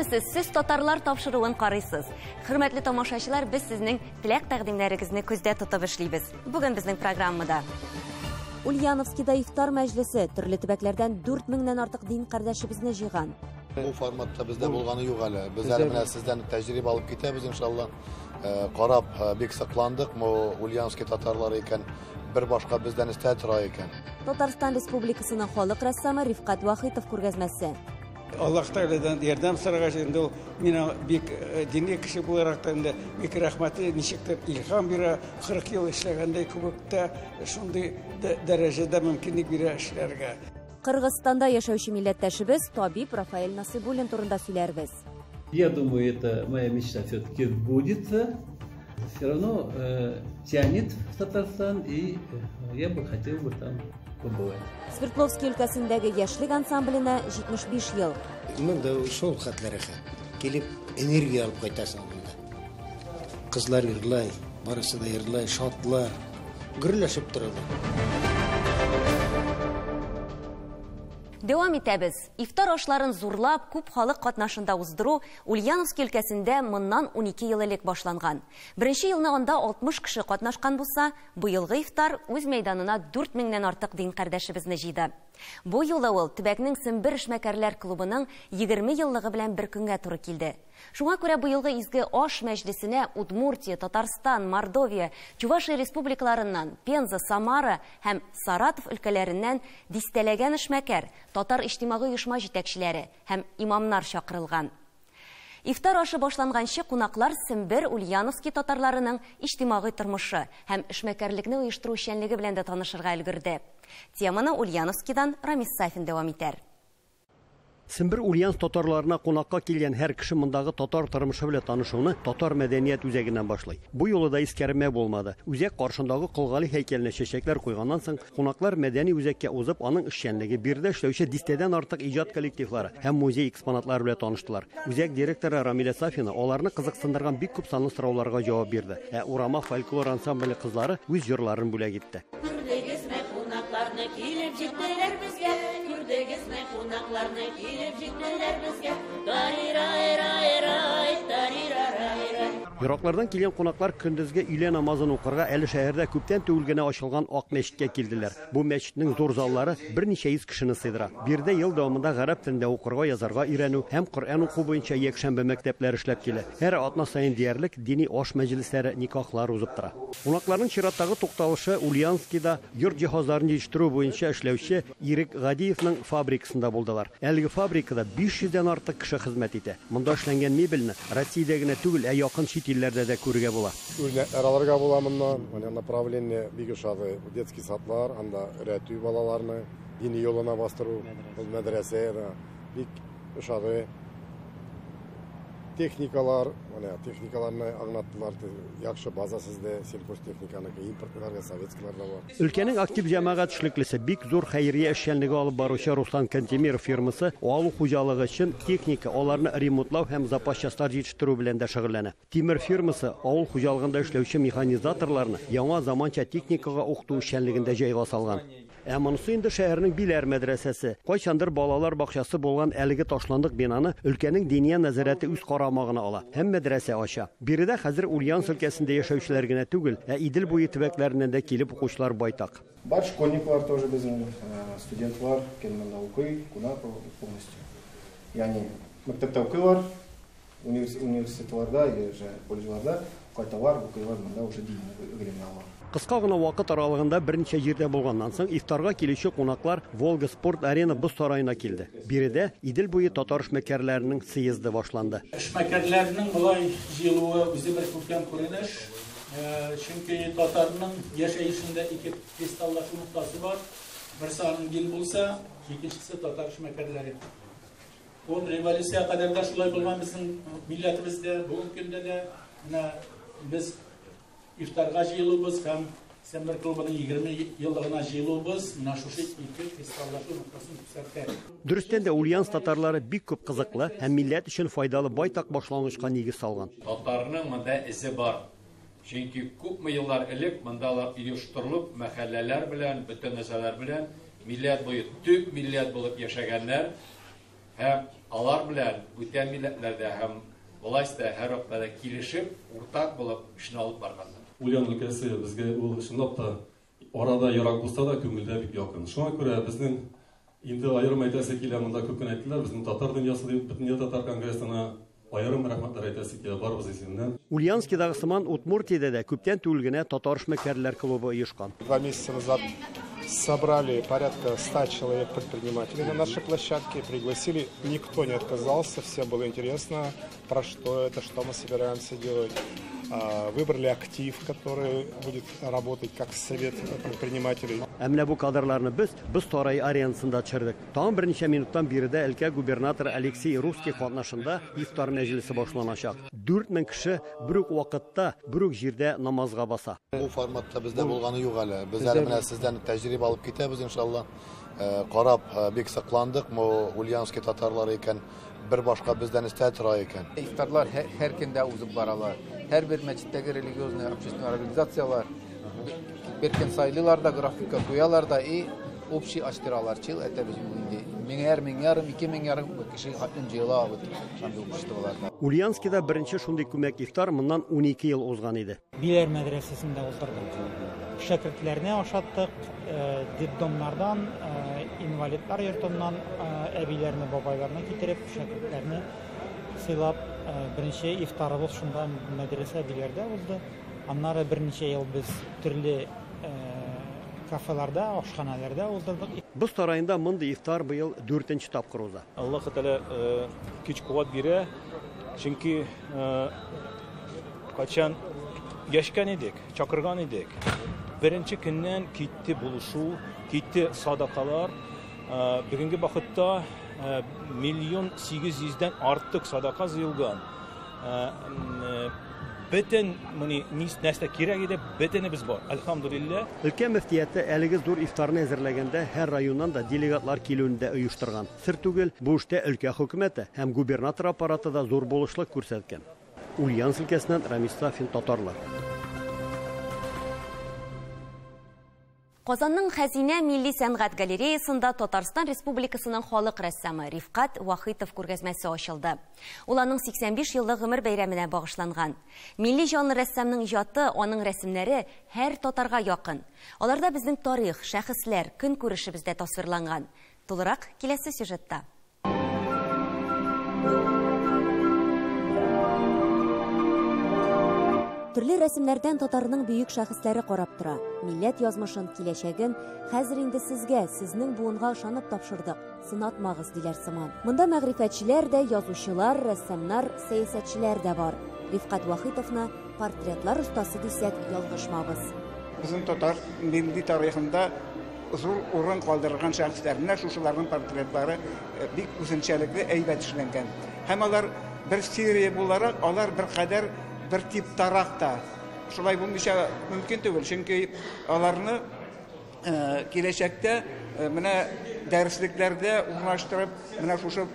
Исәнмесез, сез татарлар тапшыруын карыйсыз. Хөрмәтле тамашачылар, без сезнең теләк тәкъдимнәрегезне күздә тотып эшлибез. Бүген безнең программада Ульяновскида ифтар мәҗлесе төрле төбәкләрдән 4000-нән артык дин кардәшебезне җыйган. Бу форматта бездә булганы юк әле. Без әле менә сездән тәҗрибә алып китәбез иншалла. Карап бик сокландык, бу Ульяновский татарлары икән, бер башка бездән өстә тора икән. Татарстан Республикасының халык рәссамы Рифкать Вахитов күргәзмәсе. Аллаһ Тәгаләдән ярдәм сорагач, инде ул миңа бик дини кеше буларак та инде бик рәхмәтле, ничектер илһам бирә, 40 ел эшләгәндәй кебек тә шундый дәрәҗәдә мөмкинлек бирә эшләргә. Кыргызстанда яшәүче милләттәшебез табиб Рафаэль Насыйбуллин турында сөйләрбез. Я думаю, это моя мечта все-таки сбудется. Все равно тянет в Татарстан, и я бы хотел бы там побывать. Свердловский өлкәсендәге яшьлек ансамбленә 75 ел. Монда шул хәтле рәхәт. Килеп энергия алып кайтасың монда. Кызлар йырлай, барысы да йырлай, шатлар, гөрләшеп торалар. Дәвам итәбез. Ифтар ашларын зурлап, күп халык катнашында уздыру Ульяновский өлкәсендә моннан 12 ел элек башланган. Беренче елны анда 60 кеше катнашкан булса, быелгы ифтар үз мәйданына 4000-нән артык дин кардәшебезне җыйды. Бу юлы ул төбәкнең Сембер эшмәкәрләр клубының 20 еллыгы белән бер көнгә туры килде. Шуңа күрә быелгы изге аш мәҗлесенә Удмуртия, Татарстан, Мордовия, Чувашия республикаларыннан, Пенза, Самара һәм Саратов өлкәләреннән дистәләгән эшмәкәр, татар иҗтимагый оешма җитәкчеләре һәм имамнар чакырылган. Ифтар ашы башланганчы кунаклар Сембер, Ульяновский татарларының иҗтимагый тормышы һәм эшмәкәрлекне оештыру эшчәнлеге белән дә танышырга өлгерде. Теманы Ульяновскийдан Рамис Сафин дәвам итәр. Сембер Ульяновск татарларына кунакка килгән һәр кеше мондагы татар тормышы белән танышуны татар мәдәният үзәгеннән башлый. Бу юлы да искәрмә булмады. Үзәк каршындагы Кол Гали һәйкәленә чәчәкләр куйганнан соң, кунаклар мәдәни үзәккә узып, аның эшчәнлеге, биредә эшләүче дистәдән артык иҗат коллективлары һәм музей экспонатлары белән таныштылар. Үзәк директоры Рамилә Сафина аларны кызыксындырган бик күп санлы сорауларга җавап бирде. Ә Урама фольклор ансамбле кызлары үз җырларын бүләк итте. Күрдегезме кунакларны килеп җиттеләр безгә? Күрдегезме кунакларны килеп җиттеләр безгә? Тарирай-рай-рай, тарирай-рай. Ераклардан килгән кунаклар көндезге өйлә намазын укырга әле шәһәрдә күптән түгел генә ачылган Ак мәчеткә килделәр. Бу мәчетнең зур заллары берничә йөз кешене сыйдыра. Биредә ел дәвамында гарәп телендә укырга, язарга өйрәнү һәм Коръән уку буенча якшәмбе мәктәпләре эшләп килә. Һәр атна саен диярлек дини аш мәҗлесләре, никахлар узып тора. Кунакларның чираттагы тукталышы Ульяновскийда йорт җиһазларын җитештерү буенча эшләүче Ирек Гадиевның фабрикасында булдылар. Әлеге фабрикада 500дән артык кеше хезмәт итә. Монда эшләнгән мебельне Россиядә генә түгел, ә якын чит илләрдә дә күрергә була. Үрнәкләр алырга була моннан. Менә направление бик ошады. Детский садлар, анда өйрәтү балаларны дини юлына бастыру, ул мәдрәсә да бик ошады. Техникалар, менә техникаларны аңлаттылар. Яхшы база сездә, сельхозтехниканыкы, импортларга, советскийлар да бар. Өлкәнең актив җәмәгать эшлеклесе, бик зур хәйрия эшчәнлеге алып баручы Руслан Кантемиров фирмасы авыл хуҗалыгы өчен техника, аларны ремонтлау һәм запас частьлар җитештерү белән дә шөгыльләнә. Тимер фирмасы авыл хуҗалыгында эшләүче механизаторларны яңа заманча техникага укыту эшчәнлеген дә җайга салган. Ә монысы инде шәһәрнең Биләр мәдрәсәсе. Кайчандыр балалар бакчасы булган әлеге ташландык бинаны өлкәнең диния нәзарәте үз карамагына ала һәм мәдрәсә ача. Биредә хәзер Ульяновск өлкәсендә яшәүчеләр генә түгел, ә Идел буе төбәкләреннән дә килеп укучылар байтак. Бар школьниклар тоже безнең, студентлар килеп монда укый, кунак полностью. Ягъни мәктәптә укыйлар, университетларда или же колледжларда кайталар, укыйлар монда уже дини гыйлемне алалар. Кыска гына вакыт аралыгында берничә җирдә булганнан соң ифтарга килүче кунаклар Волга спорт арена боз сараена килде. Биредә Идел буе татар эшмәкәрләренең съезды башланды. Эшмәкәрләрнең болай җыелуы үзе бер күркәм күренеш. Чөнки татарның яшәешендә ике кристаллашу ноктасы бар. Берсе аның дин булса, икенчесе татар эшмәкәрләре. Ул революция кадәр дә шулай булган безнең милләтебездә, бүгенге көндә дә менә без ифтарга җыелуыбыз һәм Сембер клубының 20 еллыгына җыелуыбыз менә шушы ике кристаллашу ноктасын күрсәтә. Дөрестән дә Ульяновск татарлары бик күп кызыклы һәм милләт өчен файдалы байтак башлангычка нигез салган. Татарның монда эзе бар. Чөнки күпме еллар элек монда алар оештырылып, мәхәлләләр белән, бөтен нәрсәләр белән милләт буе төп милләт булып яшәгәннәр. Һәм алар белән бүтән милләтләрдә һәм власть та һәрвакытта да килешеп, уртак булып эшне алып барганнар. Ульян өлкәсе безгә ул чынлап та арада ерак булса да, күңелдә бик якын. Шуңа күрә безнең инде аерым әйтәсе килә, монда күп кенә әйттеләр, безнең татар дөньясы дип, Бөтендөнья татар конгрессына аерым рәхмәтләр әйтәсе килә барыбыз исеменнән. Ульяновскидагы сыман Удмуртиядә дә күптән түгел генә татар эшмәкәрләр клубы оешкан. 2 месяца назад собрали порядка 100 человек предпринимателей на нашей площадке, пригласили, никто не отказался, всем было интересно, про что это, что мы собираемся делать. Выбрали актив, который будет работать как совет предпринимателей. Ә менә бу кадрларны без Боз сарае аренасында төшердек. Тагын берничә минуттан биредә өлкә губернаторы Алексей Русских катнашында ифтар мәҗлесе башланачак. 4000 кеше бер үк вакытта, бер үк җирдә намазга баса. Бу форматта бездә булганы юк әле. Без әле менә сездән тәҗрибә алып китәбез, иншалла. Карап, бик сокландык. Бу Ульяновский татарлары икән, бер башка бездән өстә тора икән. Ифтарлар һәр көндә узып баралар. Һәрбер мәчеттәге религиозный общественный организациялар бер көн сайлыйлар да, графикка куялар да и общий ачтыралар. Чил әйтәбез инде. Меңәр, мең ярым, ике мең ярым кеше хатын җыела бит шундый обществоларда. Ульяновскида беренче шундый күмәк ифтар моннан 12 ел узган иде. Биләр мәдрәсәсендә уздырдык. Шәкертләрне ашаттык, детдомнардан, инвалидлар йортыннан, әбиләрне, бабайларны китереп, шәкертләрне сыйлап, беренче ифтарыбыз шунда мәдрәсә Биләрдә узды. Аннары берничә ел без төрле кафеларда, ашханаларда уздырдык. Боз сараенда мондый ифтар быел 4нче тапкыр уза. Аллаһ Тәгалә көч куәт бирә, чөнки кайчан яшкән идек, чакырган идек. Беренче көннән китте булышу, китте садакалар. Бүгенге вакытта миллион сигез йөздән артык садака җыелган. Бөтен моны нәрсә кирәк иде, бөтенебез бар. Альхамдулилла. Өлкә мөфтияте әлеге зур ифтарны әзерләгәндә һәр районнан да делегатлар килүен дә оештырган. Сер түгел, бу эштә өлкә хөкүмәте һәм губернатор аппараты да зур булышлык күрсәткән. Ульяновск өлкәсеннән Рамис Сафин, Татарлар. Казанның Хәзинә милли сәнгать галереясында Татарстан Республикасының халык рәссамы Рифкать Вахитов күргәзмәсе ачылды. Ул аның 85 еллык гомер бәйрәменә багышланган. Милли җанлы рәссамның иҗаты, аның рәсемнәре һәр татарга якын. Аларда безнең тарих, шәхесләр, көнкүрешебез дә тасвирланган. Тулырак киләсе сюжетта. Төрле рәсемнәрдән татарның бөек шәхесләре карап тора. Милләт язмышын, киләчәген хәзер инде сезгә, сезнең буынга ышанып тапшырдык. Сынатмагыз, диләр сыман. Монда мәгърифәтчеләр дә, язучылар, рәссамнар, сәясәтчеләр дә бар. Рифкать Вахитовны портретлар остасы дисәк, ялгышмабыз. Безнең татар милли тарихында зур урын калдырган шәхесләр, менә шушыларның портретлары бик үзенчәлекле, әйбәт эшләнгән. Һәм алар бер серия буларак, алар бер кадәр бер типтарак та. Шулай булмыйча мөмкин түгел, чөнки аларны киләчәктә менә дәреслекләрдә урнаштырып, менә шушы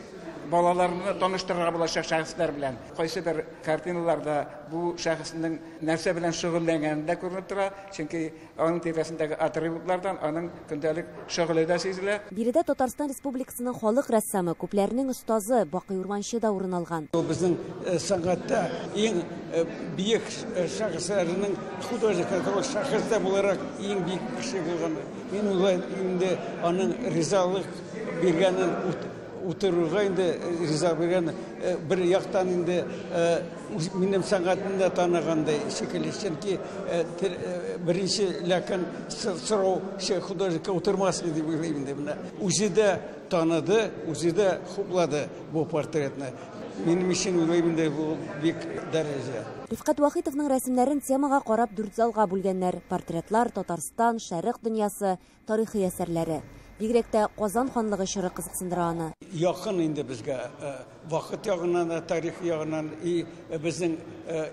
балаларны таныштырырга булачак шәхесләр белән. Кайсы бер картиналарда бу шәхеснең нәрсә белән шөгыльләнгәне дә күренеп тора, чөнки аның тирәсендәге атрибутлардан аның көндәлек шөгыле дә сизелә. Биредә Татарстан Республикасының халык рәссамы, күпләрнең остазы Бакый Урманче да урын алган. Ул безнең сәнгатьтә иң бөек шәхесләрнең художник, шәхес дә буларак иң бөек кеше булган. Мин уйлыйм, инде аның ризалык биргәнен утыруга инде риза биргән, бер яктан инде минем сәнгатемне дә таныгандай шикелле, чөнки беренче ләкин сорау художникка утырмас иде дип уйлыйм инде. Менә үзе дә таныды, үзе дә хуплады бу портретны. Минем өчен уйлыйм инде бу бик дәрәҗә. Рифкать Вахитовның рәсемнәрен темага карап дүрт залга бүлгәннәр. Портретлар, Татарстан, Шәрык дөньясы, тарихи әсәрләре. Бигрәк тә Казан ханлыгы чоры кызыксындыра аны. Якын инде безгә, вакыт ягыннан да, тарих ягыннан, и безнең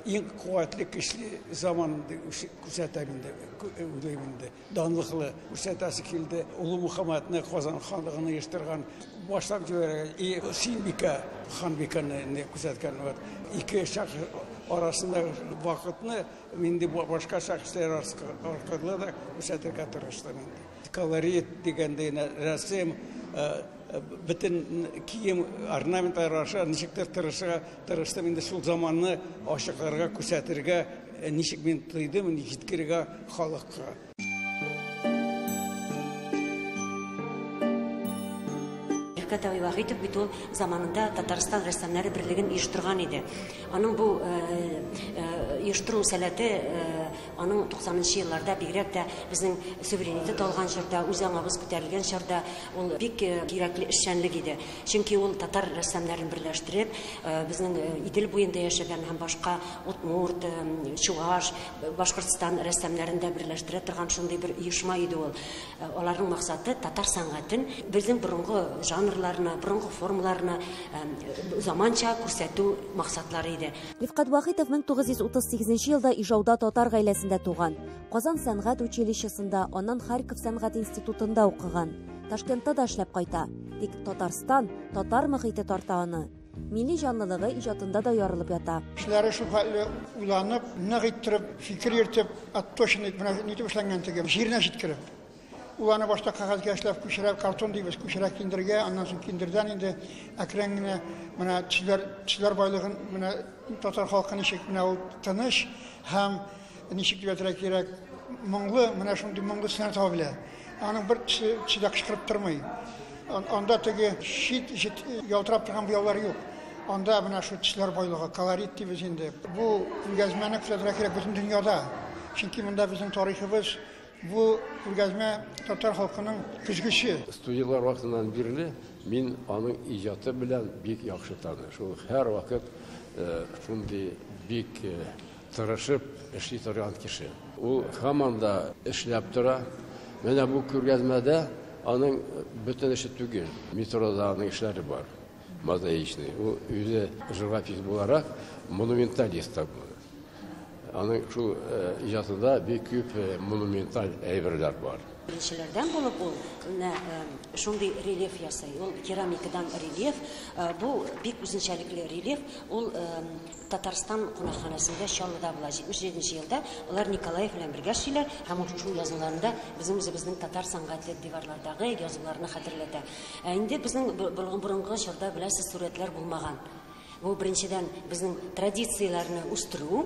иң куәтле көчле заман күрсәтә инде, уйлыйм инде. Данлыклы күрсәтәсе килде. Улы Мөхәммәдне Казан ханлыгын оештырган, башлап җибәргән, и Сөембикә ханбикәне күрсәткән. Вот ике шәхес арасындагы вакытны инде башка шәхесләр аркылы да күрсәтергә тырыштым инде. Колорит дигәндәй рәсем, Бөтен кием, орнаментлар аша ничектер тырыша, тырыштым инде шул заманны ачыкларга, күрсәтергә, ничек мин тойдым, җиткерергә халыкка. Рифкать абый Вахитов бит ул заманында Татарстан рәссамнары берлеген оештырган иде. Аның бу оештыру сәләте аның 90 елларда бигрәк тә безнең суверенитет алган чорда, үз аңыбыз күтәрелгән чорда ул бик кирәкле эшчәнлек иде. Чөнки ул татар рәссамнарын берләштереп, безнең Идел буенда яшәгән һәм башка удмурт, чуваш, Башкортстан рәссамнарын да берләштерә торган шундый бер оешма иде ул. Аларның максаты татар сәнгатен безнең борынгы жанрларына, борынгы формаларына заманча күрсәтү максатлары иде. Рифкать Вахитов 1938 елда Ижауда татар гаиләсендә туган. Казан сәнгать училищесында, аннан Харьков сәнгать институтында укыган. Ташкентта да эшләп кайта. Тик Татарстан, татар мохите тарта аны. Милли җанлылыгы иҗатында да ярылып ята. Кешеләре шул хәтле уйланып, нык иттереп, фикер йөртеп, отточен итеп, менә нитеп эшләнгән теге, җиренә җиткереп. Ул аны башта кәгазьгә эшләп күчерә, картон дибез, күчерә киндергә, аннан соң киндердән инде әкрен генә менә төсләр, төсләр байлыгын, менә татар халкы ничек менә ул тыныч һәм ничек дип әйтергә кирәк, моңлы, менә шундый моңлы төсләрне таба белә. Аның бер төсе, төсе дә кычкырып тормый. Анда теге чит, чит ялтырап торган буяулар юк. Анда менә шул төсләр байлыгы, колорит дибез инде. Бу күргәзмәне күзәтергә кирәк бөтен дөньяда. Чөнки монда безнең тарихыбыз, бу күргәзмә татар халкының көзгесе. Студентлар вакытыннан бирле мин аның иҗаты белән бик яхшы таныш. Ул һәрвакыт шундый бик тырышып эшли торган кеше. Ул һаман да эшләп тора. Менә бу күргәзмәдә аның бөтен эше түгел. Метрода аның эшләре бар. Мозаичный. Ул үзе живопись буларак монументалист та булды. Аның шул иҗатында бик күп монументаль әйберләр бар. Беренчеләрдән булып ул менә шундый рельеф ясый. Ул керамикадан рельеф. Бу бик үзенчәлекле рельеф. Ул Татарстан кунакханәсендә Чаллыда була. 77 елда алар Николаев белән бергә эшлиләр һәм ул шул язуларында безнең үзебезнең татар сәнгате диварлардагы язуларны хәтерләтә. Ә инде безнең борынгы чорда беләсез сурәтләр булмаган. Бу беренчедән безнең традицияләрне үстерү,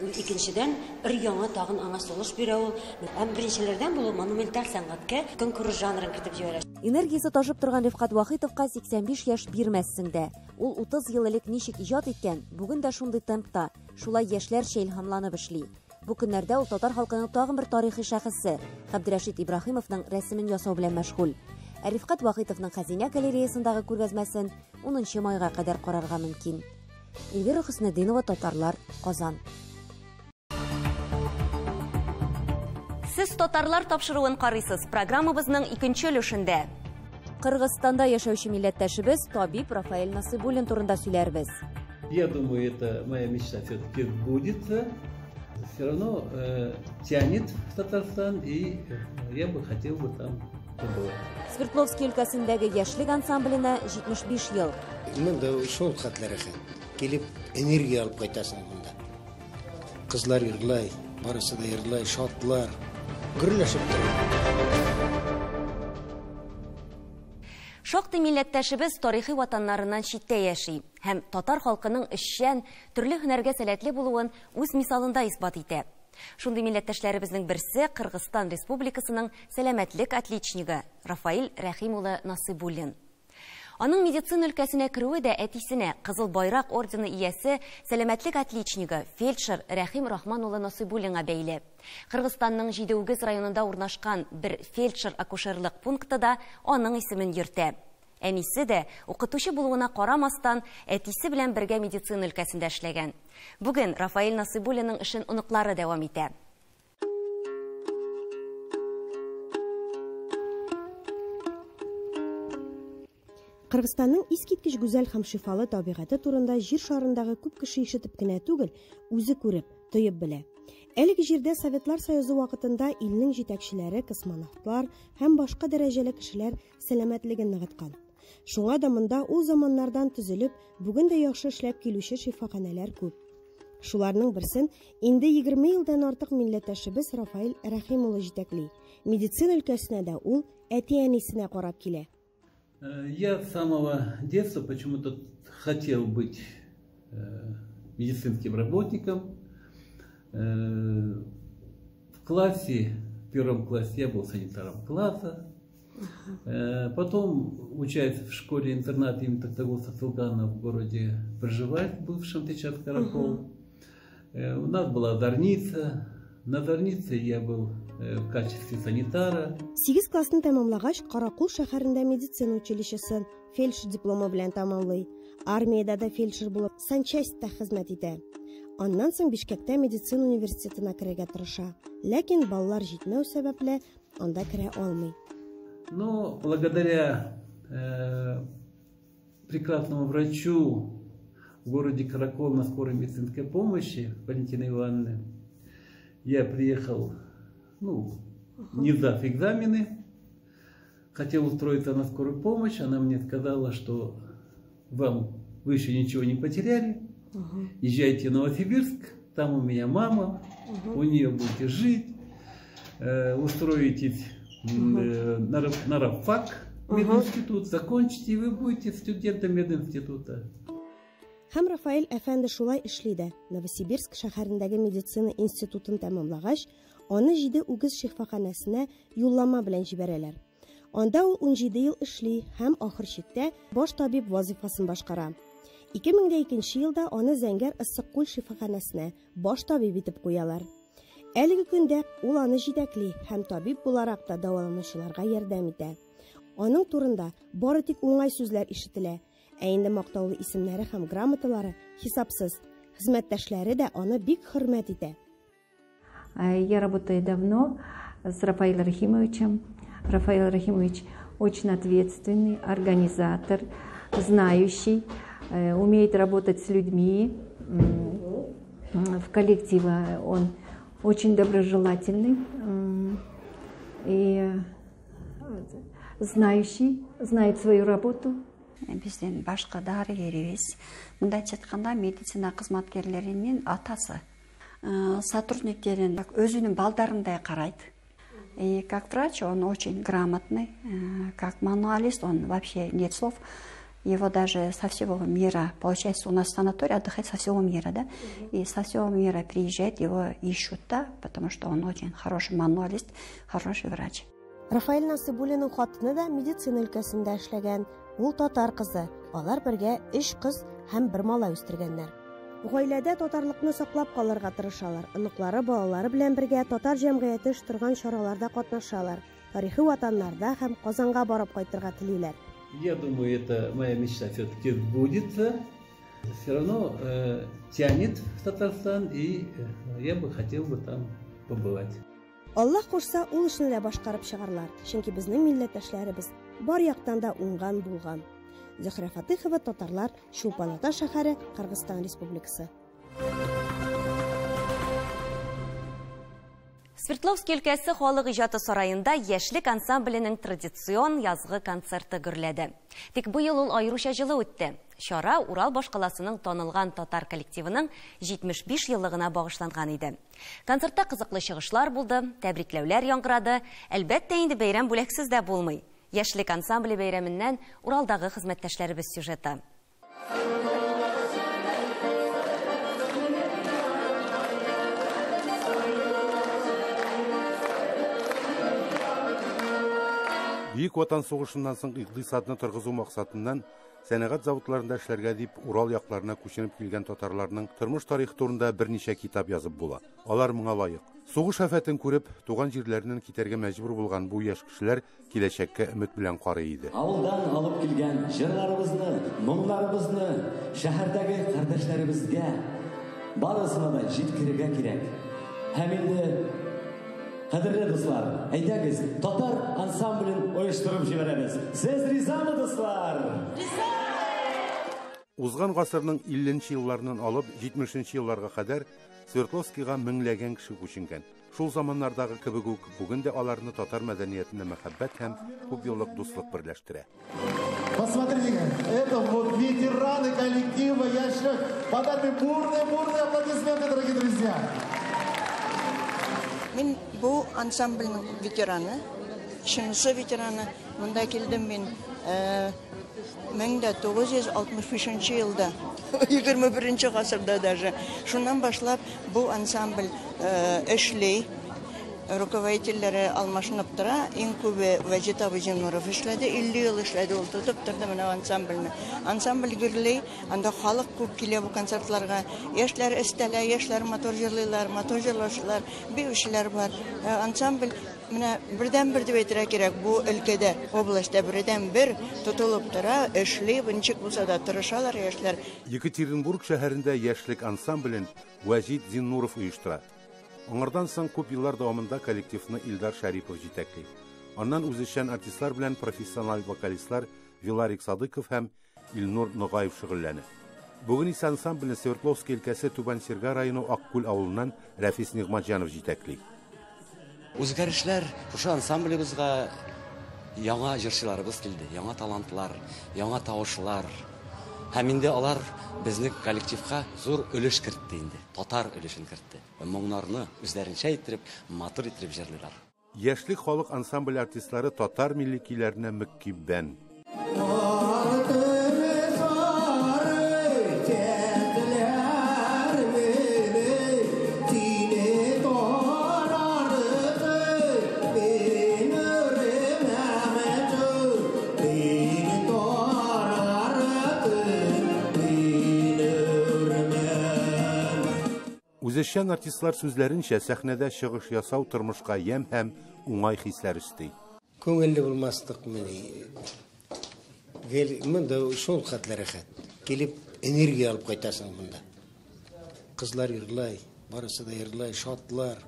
икенчедән өр-яңа тагын аңа сулыш бирә ул. Һәм беренчеләрдән булу монументаль сәнгатькә көнкүреш жанрын кертеп җибәрә. Энергиясе ташып торган Рифкать Вахитовка 85 яшь бирмәссең дә. Ул 30 ел элек ничек иҗат иткән, бүген дә шундый темпта, шулай яшьләрчә илһамланып эшли. Бу көннәрдә ул татар халкының тагын бер тарихи шәхесе Габдрәшит Ибраһимовның рәсемен ясау белән мәшгуль. Ә Рифкать Вахитовның Хәзинә галереясындагы күргәзмәсен 10 майга кадәр карарга мөмкин. Эльвира Хөснетдинова, Татарлар, Казан. Сез Татарлар тапшыруын карыйсыз. Программабызның икенче өлешендә Кыргызстанда яшәүче милләттәшебез табиб Рафаэль Насыйбуллин турында сөйләрбез. Я думаю, это моя мечта все-таки сбудется. Все равно тянет в Татарстан, и я бы хотел бы там побывать. Свердловский өлкәсендәге яшьлек ансамбленә 75 ел. Монда шул хәтле рәхәт. Килеп энергия алып кайтасың монда. Кызлар йырлай, барысы да йырлай, шатлар. Гөрләшеп тора. Шактый милләттәшебез тарихи ватаннарыннан читтә яши һәм татар халкының эшчән, төрле һөнәргә сәләтле булуын үз мисалында исбат итә. Шундый милләттәшләребезнең берсе Кыргызстан Республикасының сәламәтлек отличнигы Рафаэль Рәхим улы Насыйбуллин. Аның медицина өлкәсенә керүе дә әтисенә Кызыл Байрак ордены иясе, сәламәтлек отличнигы, фельдшер Рәхим Рахман улы Насыйбуллинга бәйле. Кыргызстанның Җидеүгез районында урнашкан бер фельдшер-акушерлык пункты да аның исемен йөртә. Әнисе дә укытучы булуына карамастан, әтисе белән бергә медицина өлкәсендә эшләгән. Бүген Рафаэль Насыйбуллинның эшен оныклары дәвам итә. Кыргызстанның искиткеч гүзәл һәм шифалы табигате турында җир шарындагы күп кеше ишетеп кенә түгел, үзе күреп, тоеп белә. Әлеге җирдә Советлар Союзы вакытында илнең җитәкчеләре, космонавтлар һәм башка дәрәҗәле кешеләр сәламәтлеген ныгыткан. Шуңа да монда ул заманнардан төзелеп, бүген дә яхшы эшләп килүче шифаханәләр күп. Шуларның берсен инде 20 елдан артык милләттәшебез Рафаэль Рәхим улы җитәкли. Медицина өлкәсенә дә ул әти-әнисенә карап килә. Я с самого детства почему-то хотел быть медицинским работником. В классе, в первом классе я был санитаром класса. Потом, учась в школе-интернате имени Токтогула Сатылгана в городе Пржевальск, бывшем сейчас Каракол, у нас была озорница. На озорнице я был в качестве санитара. 8 классны тәмамлагач, Каракол шәһәрендә медицина училищесын фельдшер дипломы белән тәмамлый. Армиядә дә фельдшер булып санчастьта хезмәт итә. Аннан соң Бишкектә медицина университетына керергә тырыша. Ләкин баллар җитмәү сәбәпле анда керә алмый. Но благодаря прекрасному врачу в городе Каракол на скорой медицинской помощи Валентине Ивановне, я приехал, не сдав экзамены, хотел устроиться на скорую помощь. Она мне сказала, что вы еще ничего не потеряли, езжайте в Новосибирск, там у меня мама, у нее будете жить, устроитесь на рабфак, мединститут, закончите, и вы будете студентом мединститута. Һәм Рафаэль әфәнде шулай эшли дә. Новосибирск шәһәрендәге медицина институтын тәмамлагач, аны 7 үгез шифаханәсенә юллама белән җибәрәләр. Анда ул 17 ел эшли һәм ахыр чиктә баш табиб вазифасын башкара. 2002 елда аны Зәңгәр Ыссык-Күл шифаханәсенә баш табиб итеп куялар. Әлеге көндә ул аны җитәкли һәм табиб буларак та дәваланучыларга ярдәм итә. Аның турында бары тик уңай сүзләр ишетелә. Ә инде мактаулы исемнәре һәм грамоталары хисапсыз. Хезмәттәшләре дә аны бик хөрмәт итә. Я работаю давно с Рафаэлем Рахимовичем. Рафаэль Рахимович очень ответственный, организатор, знающий, умеет работать с людьми, в коллективе он очень доброжелательный и знающий, знает свою работу. Биздин башкы дарыгерибиз, мындайча айтканда, медицина кызматкерлеринин атасы. Сотрудниктерин өзүнүн балдарындай карайт. И как врач он очень грамотный, как мануалист он вообще нет слов. Его даже со всего мира, получается, у нас санаторий отдыхает со всего мира, да? И со всего мира приезжает, его ищут, да, потому что он очень хороший мануалист, хороший врач. Рафаэль Насыбуллинның хатыны да медицина өлкәсендә эшләгән. Ул татар кызы. Алар бергә 3 кыз һәм 1 малай үстергәннәр. Гаиләдә татарлыкны саклап калырга тырышалар. Оныклары, балалары белән бергә татар җәмгыяте оештырган чараларда катнашалар. Тарихи ватаннарда һәм Казанга барып кайтырга телиләр. Я думаю, это моя мечта все-таки сбудется. Все равно тянет в Татарстан, и я бы хотел бы там побывать. Аллаһ кушса, ул эшне дә башкарып чыгарлар. Чөнки безнең милләттәшләребез бар яктан да уңган булган. Зөһрә Фатыхова, татарлар, Чулпан-Ата шәһәре, Кыргызстан Республикасы. Свердловск өлкәсе халык иҗаты сараенда Яшьлек ансамбленең традицион язгы концерты гөрләде. Тик быел ул аеруча җылы үтте. Чара Урал башкаласының танылган татар коллективының 75 еллыгына багышланган иде. Концертта кызыклы чыгышлар булды, тәбрикләүләр яңгырады. Әлбәттә, инде бәйрәм бүләксез дә булмый. Яшьлек ансамбле бәйрәменнән Уралдагы хезмәттәшләребез сюжеты. Бөек Ватан сугышыннан соң икътисадны торгызу максатыннан сәнәгать заводларында эшләргә дип Урал якларына күченеп килгән татарларның тормыш тарихы турында берничә китап язып була. Алар моңа лаек. Сугыш афәтен күреп, туган җирләреннән китәргә мәҗбүр булган бу яшь кешеләр киләчәккә өмет белән карый иде. Авылдан алып килгән җырларыбызны, моңнарыбызны шәһәрдәге кардәшләребезгә барысына да җиткерергә кирәк. Һәм инде кадерле дуслар, әйдәгез, татар ансамблен оештырып җибәрәбез. Сез ризамы, дуслар? Риза! Узган гасырның 50 елларыннан алып 70 елларга кадәр Свердловскийга меңләгән кеше күченгән. Шул заманнардагы кебек үк бүген дә аларны татар мәдәниятенә мәхәббәт һәм күп еллык дуслык берләштерә. Посмотрите, это вот ветераны коллектива Яшьлек. Подайте бурные-бурные аплодисменты, дорогие друзья. Мин бу ансамбльнең ветераны. чынысы ветераны. Монда килдем мин 1965 елда, 21 гасырда даже. Шуннан башлап бу ансамбль эшли. Руководительләре алмашынып тора. Иң күбе Вәҗит абый Зиннуров эшләде, 50 ел эшләде ул, тотып торды менә ансамбльне. Ансамбль гөрли, анда халык күп килә бу концертларга. Яшьләр өстәлә, яшьләр матур җырлыйлар, матур җырлаучылар, биючеләр бар. Ансамбль менә бердән-бер дип әйтергә кирәк, бу өлкәдә, областьта бердән-бер тотылып тора, эшли, ничек булса да тырышалар яшьләр. Екатеринбург шәһәрендә яшьлек ансамблен Вәҗит Зиннуров оештыра. Аңардан соң күп еллар дәвамында коллективны Илдар Шәрипов җитәкли. Аннан үзешчән артистлар белән профессиональ вокалистлар Виларик Садыков һәм Илнур Ногаев шөгыльләнә. Бүген исә ансамбльне Свердловск өлкәсе Түбән Серга районы Аккүл авылыннан Рәфис Нигъмәтҗанов җитәкли. Үзгәрешләр шушы ансамблебызга яңа җырчыларыбыз килде, яңа талантлар, яңа тавышлар. Һәм инде алар безнең коллективка зур өлеш кертте инде, татар өлешен кертте. Моңнарны үзләренчә иттереп, матур иттереп җырлыйлар. Яшьлек халык ансамбль артистлары татар милли көйләренә мөкиббән. Үзешчән артистлар сүзләренчә, сәхнәдә чыгыш ясау тормышка ямь һәм уңай хисләр өсти. Күңелле булмаслык мени. Гел монда шул хәтле рәхәт. Килеп энергия алып кайтасың монда. Кызлар йырлай, барысы да йырлай, шатлар.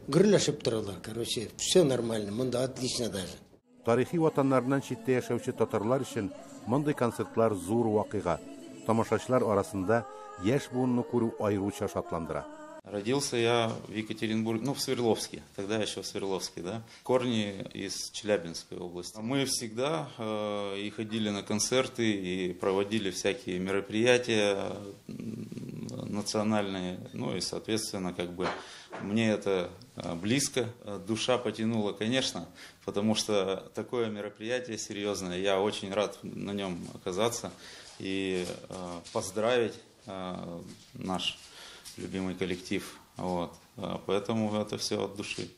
Гөрләшеп торалар, короче, все нормально, монда отлично даже. Тарихи ватаннарыннан читтә яшәүче татарлар өчен мондый концертлар зур вакыйга. Тамашачылар арасында яшь буынны күрү аеруча шатландыра. Родился я в Екатеринбурге, ну, в Свердловске, тогда еще в Свердловске, да. Корни из Челябинской области. Мы всегда и ходили на концерты, и проводили всякие мероприятия национальные, ну и, соответственно, как бы мне это близко. Душа потянула, конечно, потому что такое мероприятие серьезное, я очень рад на нем оказаться и поздравить наш любимый коллектив. Вот. Поэтому это все от души.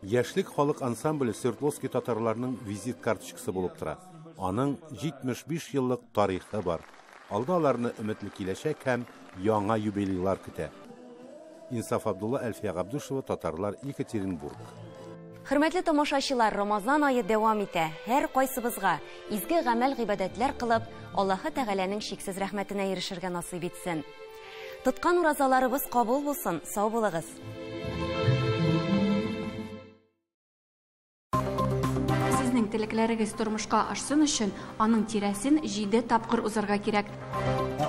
Яшьлек халык ансамбле Свердловский татарларының визит карточкасы булып тора. Аның 75 еллык тарихы бар. Алда аларны өметле киләчәк һәм яңа юбилейлар көтә. Инсаф Абдулла, Әлфия Габдушева, Татарлар, Екатеринбург. Хөрмәтле тамашачылар, Рамазан ае дәвам итә. Һәр кайсыбызга изге гамәл гыйбадәтләр кылып, Аллаһы Тәгаләнең чиксез рәхмәтенә ирешергә насыйп итсен. Тоткан уразаларыбыз кабул булсын. Сау булыгыз. Сезнең теләкләрегез тормышка ашсын өчен аның тирәсен 7 тапкыр узарга кирәк.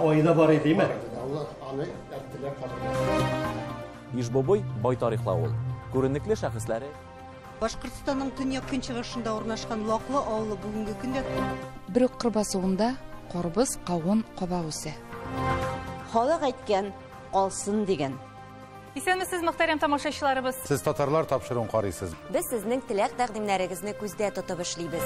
Айда бар иде, Аны әйттеләр кабул. Ишбобой бай тарихлы авыл. Күренекле шәхесләре. Башкортстанның төньяк-көнчыгышында урнашкан Лаклы авылы бүгенге көндә бер үк кыр басуында карбыз, кавын, кабак үсә. Халык әйткән, алсын дигән. Исәнмесез, мөхтәрәм тамашачыларыбыз. Сез татарлар тапшыруын карыйсыз. Без сезнең теләк тәкъдимнәрегезне күздә тотып эшлибез.